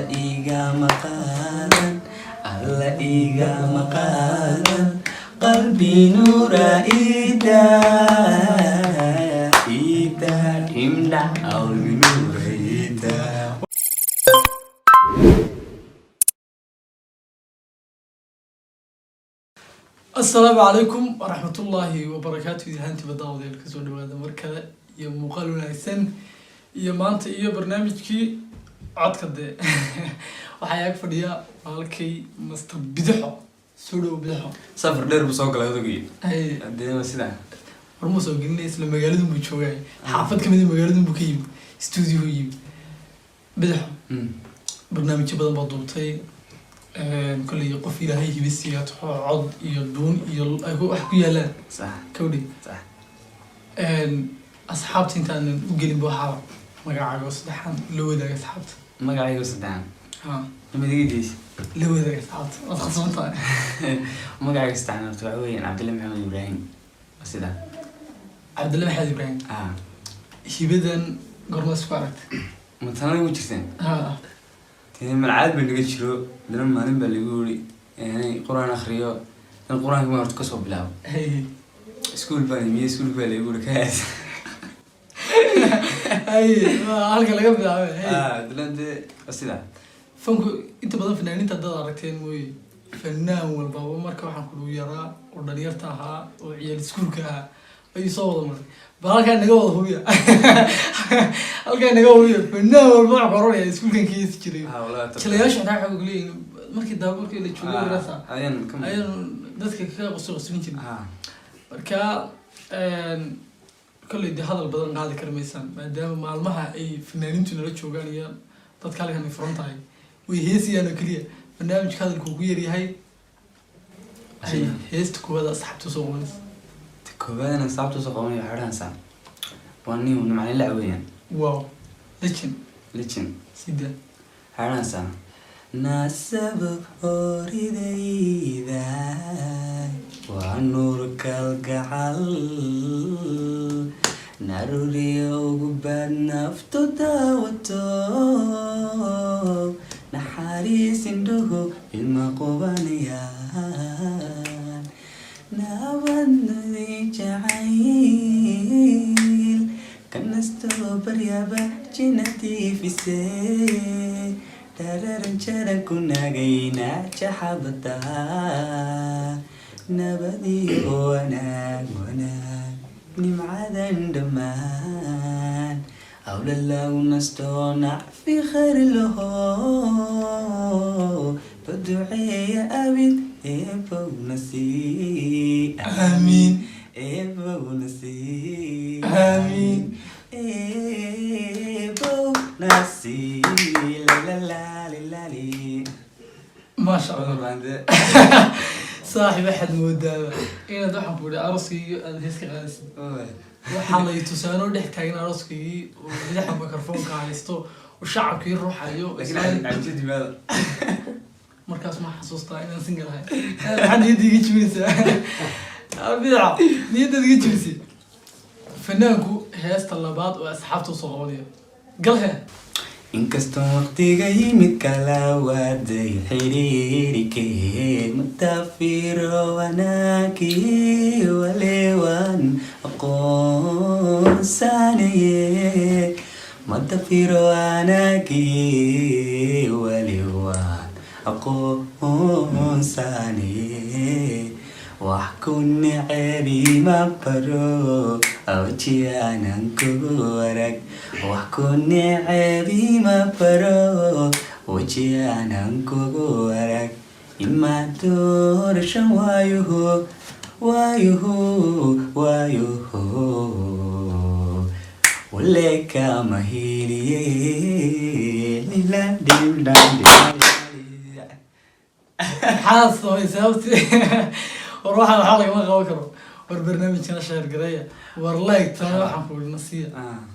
Igama qaadan, Alla igama qaadan, qalbi nuura ida ida dhimdha, qalbi nuura ida. Asalaamu calaykum waraxmatullaahi wabarakaatu. Idahaantiba daawadayaal, kasoo dhawaada mar kale iyo muuqaal wanaagsan iyo maanta iyo barnaamijkii codka. Dee waxaa ag fadhiya walaalkay Master Bidixo. Soo dhawo, Bidixo. Safar dheer buu soo galay odagii. Hay. Dee waa sidaa. Warmuu soo gelinaya, isla magaaladun buu joogay, xaafad kamid a magaaladun buu ka yimid, studio yimid Bidixo. Barnaamijyo badan baa duubtay. Kolley qof Ilaahay hibisiya taxo, cod iyo dhuun iyo ay wax ku yaalaan. Kawdhi. Asxaabta intaanan u gelinba, waxaa magacaaga saddexan la wadaaga asxaabta. Magacayga saddexan? Ha. Namadigidiis? La wadaaga asxaabta, waad khasban tahay. Magacayga saddexan horta waxa weeyaan Cabdille Maxamed Ibraahim, waa sidaa. Cabdille Maxamed Ibraahim. Ah. Hibadan goorma isku aragtay? Matanada ku jirteen? Ha. Dee malcaad baa naga jiro. Dana maalin baa lagu yiri yani Qur-aan akhriyo. Dan Qur-aanka baan horta kasoo bilaabo. Iskuul baan imiye, iskuul baa lagu yiri ka hees. Hay, waa halka laga bilaabay. Hay. Ah, dana dee waa sidaa. Fanku inta badan fanaaniinta haddaad aragteen mooye, fanaan walbaba marka waxaan ku yaraa oo dhalinyarta ahaa oo ciyaal iskuulka ahaa ayuu soo wada maray. Bal halkaa naga wada hubiya, halkaa naga hubiya, fanaan walba wax koranaya iskuulkan ka heesi jiray. Ah, wallahi. Jilayaasha xitaa waxay kuleeyihin markii daa markii la joogay yarasa ayaan ka ayaan dadka ka qosoo qoslin jiray. Marka kolley dee hadal badan qaadi kari maysaan, maadaama maalmaha ay fanaaniintu nala joogaan iyo dadka halkan ay furan tahay way heesayaan oo keliya, barnaamijka hadalku ku yaryahay. Ay heesta koowaad asxaabta usoo qabanaysa? Ta koowaadana asxaabta usoo qabanaya waxay odhanaysaa, waa nin macalin lac weeyaan. Wow, legend. Legend. Sida. Waxay odhanaysaa: nasabo oridayda waa nuur kalgacal, naruriyo ugu baad, naftu daawato, naxariis indhuhu ilma qubanayaan, nabadnadi jacayl kanastoo baryaba jinatiifise, dhararan jaran ku nagayna jaxabada, nabadiyo wanaag wanaag, nimcadan dhammaan hawla lagu nasto, nacfi khayr laho, baduceeya abid, Eebowna sii. Aamiin. Eebowna sii. Aamiin. Eebowna sii, lalalaalilali. Maasha Allah, saaxiib, waxaad moodaaba inaad waxaan ku idhi arooskaygii aad hees ka qaadaysid. Waxaa lay tusaanoo dhex taagan arooskaygii oo madaxa mikrofoonka haysto oo shacabkii ruuxayo. Markaas ma xasuustaa inaan single ahay? Maxaa niyadda iga jibinaysaa, Bidaca? Niyaddaad iga jibisay. Fanaanku heesta labaad oo asxaabta usoo qabanaya, gal he. Inkastoo waqtiga yimid kala waaday xiriirikee, mutafiro wanaagii walewan aqoonsanaye, matafiro wanaagii walewan aqoonsanaye, wax ku necebi ma baro, awjiyaanan kugu arag, wax ku necebi ma baro, wajiyaanan kugu arag, ima doorashan waayuhu waayuhu waayuhu, wale kama heliye lila dhimdhan. Maxaa samay sababti? War waxaan waxaa lagama qaban karo. War barnaamijkana share gareeya, war like tana waxaan ku idhi nasiya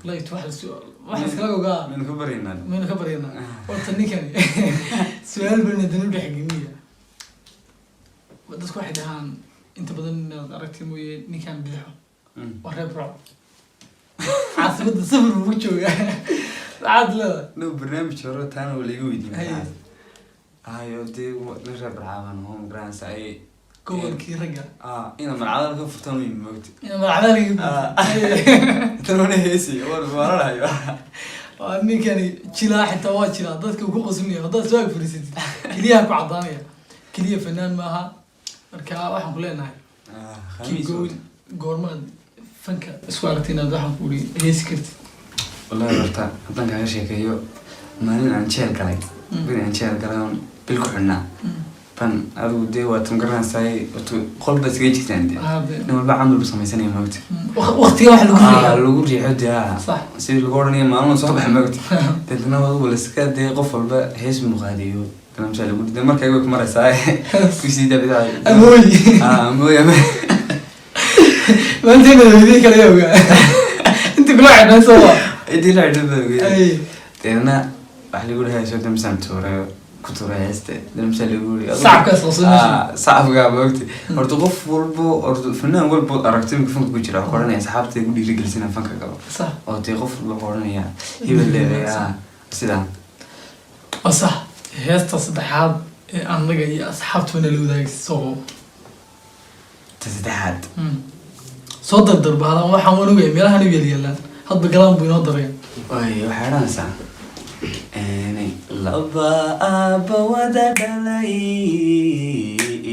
like wax lasu wax iskala gogaa. Maynu ka baryaynaa. Maynu ka baryanaa. Horta ninkani su-aal bayna dani u dhexgeliniya. Dadku waxay dhahaan inta badan inaad aragtay mooye, ninkan Bidixo waa reer Burco, caasimada safar buu ku joogaa. Maxaad leedahay? No, barnaamij hore taana waa laiga weydiin. Haye. Ayo dee, nin reer Barcaaban oo magaranaysa ay Gobolkii ragga. Ah, ina malcadal ka furtaan way moogta. Ina malcadaaliga. Tan wana heesi war waaranayo. Waa ninkani jilaa, xitaa waa jilaa, dadka uu ku qoslinaya. Haddaad soo ag fariisatid, keliyaha ku cadaanaya, keliya fanaan maaha. Marka waxaan ku leenahay keep going. Goormaad fanka isku aragtay inaad, waxaan ku uri, heesi kartid? Wallahi horta haddaan kaaga sheekeeyo, maalin aan jeel galay, bil aan jeel galay oon bil ku xidhnaa ban, adigu dee waad magaranaysaay, wato qol baad iskaga jirtaan dee. Nin walba camal buu samaysanaya, moogta. Waqtiga wax lagu Ah, riixo. Lagu riixo dee, ah. Sidii lagu odhanaya maalin soo baxa, moogta. Deetna adigu laska dee qof walba hees muuqaadiyo barnaamijaa lagu dee markay way ku maraysaa kusii dabida. Amooy. Ah, amooy ama Maanta inaad weydiin kala ogaa inta kula xidhnay soo waa. Intii la xidhan baa ogeyd. Ay. Deetna waxa lagu dhahay soo damsaan tuuray, ku tuuray heeste damsaa lagu yiri. Sacabkaas la soo meesha. Ah, sacabkaa moogta. Horta qof walbo, horta fanaan walbo aragto imika fanka ku jira, wuxuu odhanaya asxaabtay ku dhiirigelisana fanka galo. Oo dee qof walba wuxuu odhanaya hebel leedahay, ah, sidaa. Waa sax. Heesta saddexaad ee annaga iyo asxaabtuna la wadaagay soo. Ta saddexaad. Soo dardarbahdan, waxaan waan ogaya meelahan u yaalyaalaan, hadba galaan buu inoo daraya. Way, waxay odhanaysaa: laba aabba wada dhalay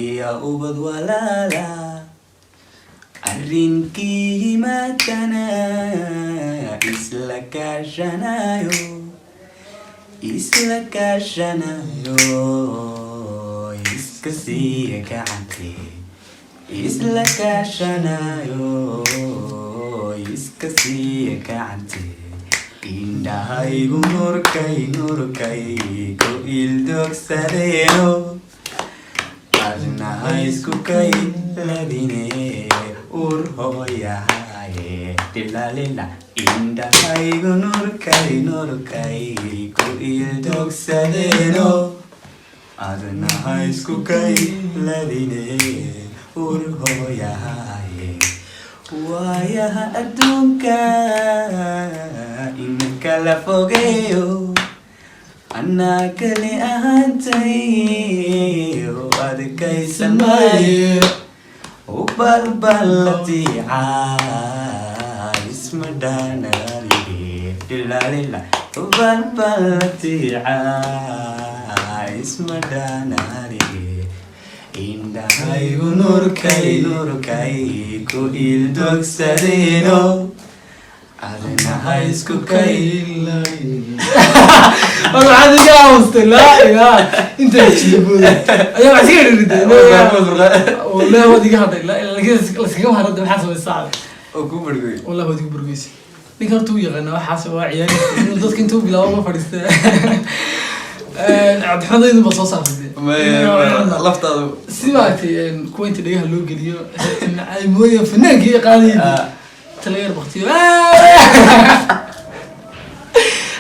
iyo ubad walaala, arrinkii yimaadana isla kaashanayo, isla kaashanayo, iska siiya gacante, isla kaashanayo, iska siiya gacante, indhahaygu nurkay nurkay ku ildogsadeeno, adnaha isku kay ladine ur hooyahaye dhilalila, indhahaygu nurkay nurkay ku ildogsadeeno, adnaha isku kay ladine ur hooyahaye, waayaha adduunka ina kala fogeeyo, anaa kali ahaantay u adkaysan maaye, u balbalatiica isma dhaanalige dhilalila, u balbalatiica isma dhaanalige, indhahaygu nurkay nurkay ku ildogsadeeno, adnaha isku kay. War, waxaad iga aamustay, laa ilaa intaa jiibooday ayaa wax iska dhiriday. Wallahi waad iga hadhay, laskaga harada. Maxaa samaysaa? Oo ku bargoy. Wallahi waad igu burgeysay. Ninka horta u yaqaana waxaas waa ciyaari inuu dadka intuu bilaabo ma fadhiista. Cabdixamadaydu ba soo saartay. Laftaadu. Si maaragtay kuwa inta dhagaha loo geliyo ay moodayaan fanaankii qaadayay, talageer baktiyo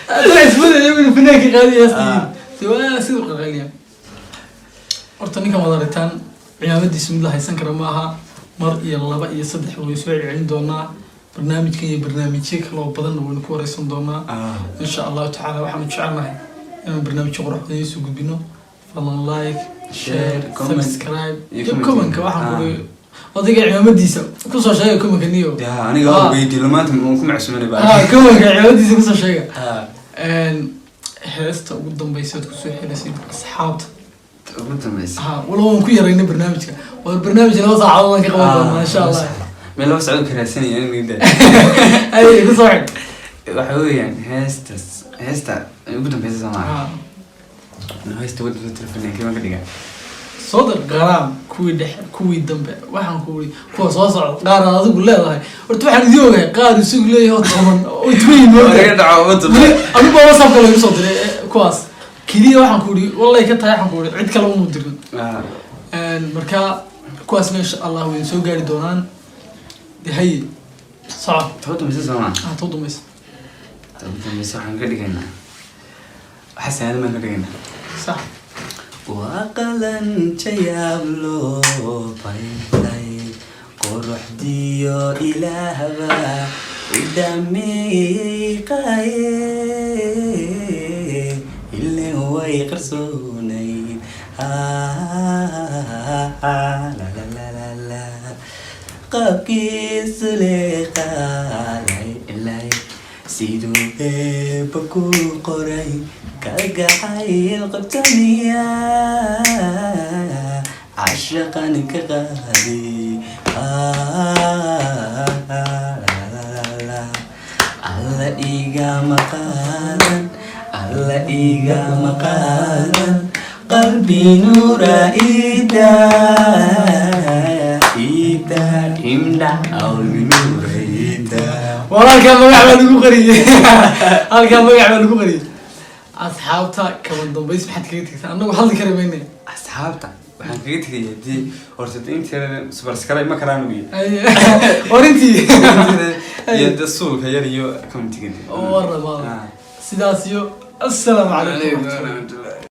hadda ismoodaya inuu fanaankii qaadayay heestii waa siduu qalqaliya. Horta ninkan wada aritaan cimaamadiisu mid la haysan kara ma aha. Mar iyo laba iyo saddex waynu soo celcelin doonaa barnaamijkan iyo barnaamijyo kaloo badanna waynu ku wareysan doonaa, insha Allahu tacaala. Waxaanu jecelnahay inaanu barnaamijyo qurux badan iisoo gudbino. Fadlan like, share, comment, subscribe iyo iyo comment. commentka. Waxaan kuri odayga cimaamadiisa kusoo sheega commentka niyo. Ya, aniga waa weydiilo maanta waan ku macsuumanay baa. Ah, commentka cimaamadiisa kusoo sheega. Heesta ugu dambeysa aad kusoo xirisid asxaabta? Ugu dambeysa. Ha, walow waan ku yaraynay barnaamijka, waa barnaamij 2 saacadood aan ka qaban doonaa, insha Allah. Meel 2 saacadood ka raadsanaya in da. Ay, kusoo xig. Waxa weeyaan heestas, heesta ugu dambeysa soo maaha? Heesta ugu dambeysa telefoonka ma ka dhigaa? Soo dar qaraam, kuwii dhexe, kuwii dambe, waxaan ku uri kuwa soo socda, qaar aad adigu leedahay. Horta waxaan idin ogahay qaar isagu leeyahay oo 10 oo 10 moogtahay. Laga dhaco Weli wada. anigu baa WhatsAppka lagu soo diray kuwaas keliya. Waxaan ku uri wallahi ka tahay, waxaan ku uri cid kale uma dirin. Marka kuwaasna insha Allah way soo gaari doonaan. De haye, soco. Ta ugu dambeysa soo maaha? Ah, too dambaysa. Ta ugu dambeysa waxaan ka dhigaynaa, xasan aadan baan ka dhigaynaa. Sax. Waa qalanjayaablo baylay quruxdiyo ilaahba. Idhameeyey qaaye, ileen way qarsoonayd. La la la la la, qaabkiisu leeqaalay ilay, siduu Eebba ku qoray kalgacayl qabtamiya, cashaqan ka qaaday. La la la la, Alla igama qaadan, Alla igama qaadan, qalbi nuura ida ida imdha, qalbi nuura ida. Walaalkaa magac baa lagu qariyey, halkaa magac baa lagu qariyey. Asxaabta kaba dambays maxaad kaga tegtaa? Annagu hadli kari mayne. Asxaabta waxaan kaga tegay, hadii horta inteeda subscribe ma karaan ugu Orintii iyo de suulka yar iyo commentiga. Warra maada. Sidaas iyo assalaamu calaykum. Calaykum.